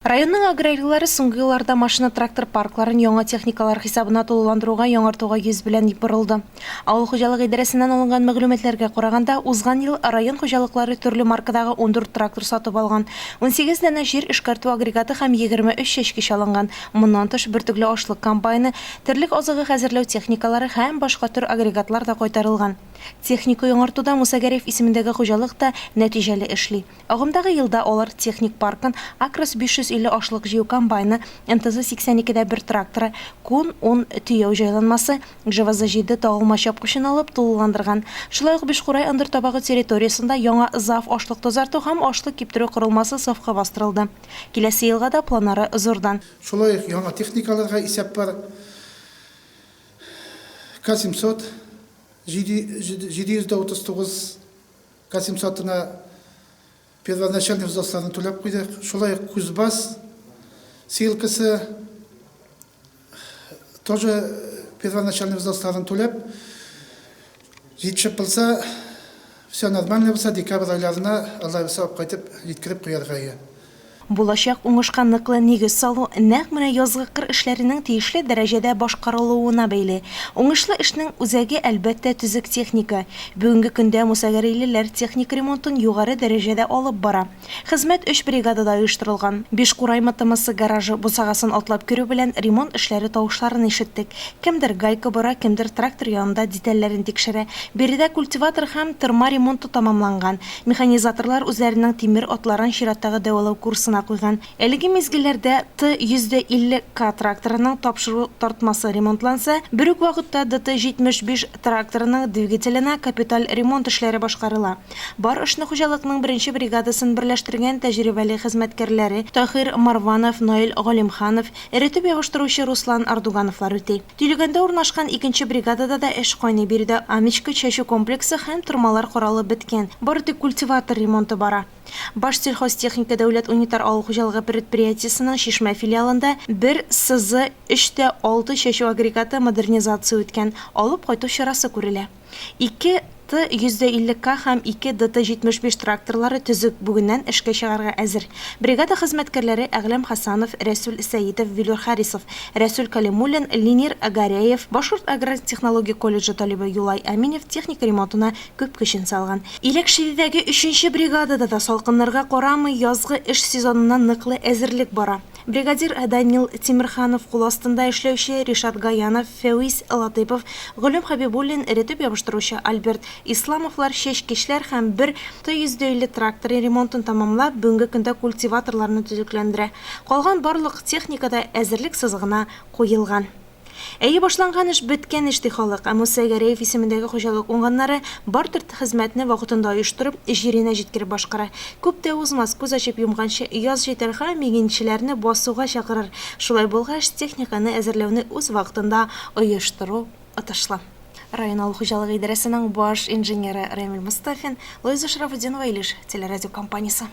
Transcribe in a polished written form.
Районның аграрийлары соңгы елларда машина-трактор паркларын яңа техникалар хисабына тулыландыруга, яңартуга йөз белән борылды. Авыл хуҗалыгы идарәсеннән алынган мәгълүматларга караганда, узган ел район хуҗалыклары төрле маркадагы 14 трактор сатып алган, 18 данә җир эшкәртү агрегаты һәм 23 чәчкеч алынган. Моннан тыш, бөртекле ашлык комбайны, терлек азыгы хәзерләү техникалары һәм башка төр агрегатлар да кайтарылган. Техника яңартуда Муса Гәрәев исемендәге хуҗалык та нәтиҗәле эшли. Агымдагы елда алар техник паркын Акрос 550 ашлык җыю комбайны, МТЗ 82 дә бер тракторы, Кун ун төяү җайланмасы, ГВЗ җиде тагылма чапкычын алып, тулыландырган. Шулай ук Бишкурай ындыр табагы территориясендә яңа ЗАФ ашлык тазарту һәм ашлык киптерү корылмасы сафка бастырылды. Киләсе елга да планнары зурдан. Шулай ук яңа техникаларга исәп бар. К 700, 739 Касим сатына первоначальный взносларны түләп куйдык. Шулай ук Кузбасс сеялкасы тоже первоначальный взносларын түләп, җитешеп булса, все нормально булса, декабрь айларына Алла боерса алып кайтып җиткереп куярга ия. Булачак уңышка ныклы нигез салу нәкъ менә язгы кыр эшләренең тиешле дәрәҗәдә башкарылуына бәйле. Уңышлы эшнең үзәге, әлбәттә, төзек техника. Бүгенге көндә мусагәрәйлеләр техник ремонтын югары дәрәҗәдә алып бара. Хезмәт өч бригадада оештырылган. Бишкурай МТМсы гаражы бусагасын атлап керү белән ремонт эшләре тавышларын ишеттек. Кемдер гайка бора, кемдер трактор янында детальләрен тикшерә. Биредә культиватор һәм тырма ремонты тәмамланган. Механизаторлар үзләренең тимер атларын чираттагы дәвалау курсына куйган. Әлеге мизгелләрдә Т 150 К тракторының тапшыру тартмасы ремонтланса, бер үк вакытта ДТ 75 тракторының двигателенә капиталь ремонт эшләре башкарыла. Бар эшне хуҗалыкның беренче бригадасын берләштергән тәҗрибәле хезмәткәрләре Таһир Марванов, Наил Галимханов, эретеп ябыштыручы Руслан Ардугановлар үти. Төйлегәндә урнашкан икенче бригадада да эш кайный, биредә Амичка чәчү комплексы һәм тырмалар каралып беткән, бары тик культиватор ремонты бара. Башсельхозтехника дәүләт унитар авыл хуҗалыгы предприятиесенең Чишмә филиалында бер СЗ өч тә алты чәчү агрегаты модернизация үткән, алып кайту чарасы күрелә. Ике Т 150 К һәм ике ДТ 75 тракторлары төзек, бүгеннән эшкә чыгарга әзер. Бригада хезмәткәрләре Әгъләм Хәсанов, Рәсүл Сәетов, Вилюр Харисов, Рәсүл Кәлимуллин, Ленир Гәрәев, Башкорт аграр технология колледжы талибы Юлай Әминев техника ремонтына күп көчен салган. Иләкшидедәге өченче бригадада да салкыннарга карамый язгы эш сезонына ныклы әзерлек бара. Бригадир Данил Тимерханов кул астында эшләүче Ришат Гаянов, Фәвис Латыйпов, Гөлем Хәбибуллин, эретеп ябыштыручы Альберт Исламовлар чәчкечләр һәм бер Т-150 тракторы ремонтын тәмамлап, бүгенге көндә культиваторларны төзекләндерә. Калган барлык техника да әзерлек сызыгына куелган. Әйе, башланган эш, беткән эш, ди халык. Ә Муса Гәрәев исемендәге хуҗалык уңганнары бар төр хезмәтне вакытында оештырып, җиренә җиткереп башкара. Күп тә узмас, күз ачып йомганчы яз җитәр һәм игенчеләрне басуга чакырыр. Шулай булгач, техниканы әзерләүне үз вакытында оештыру отышлы. Район авыл хуҗалыгы идарәсенең баш инженеры Рамил Мостафин, Луиза Шарафутдинова, Илеш телерадиокомпаниясе.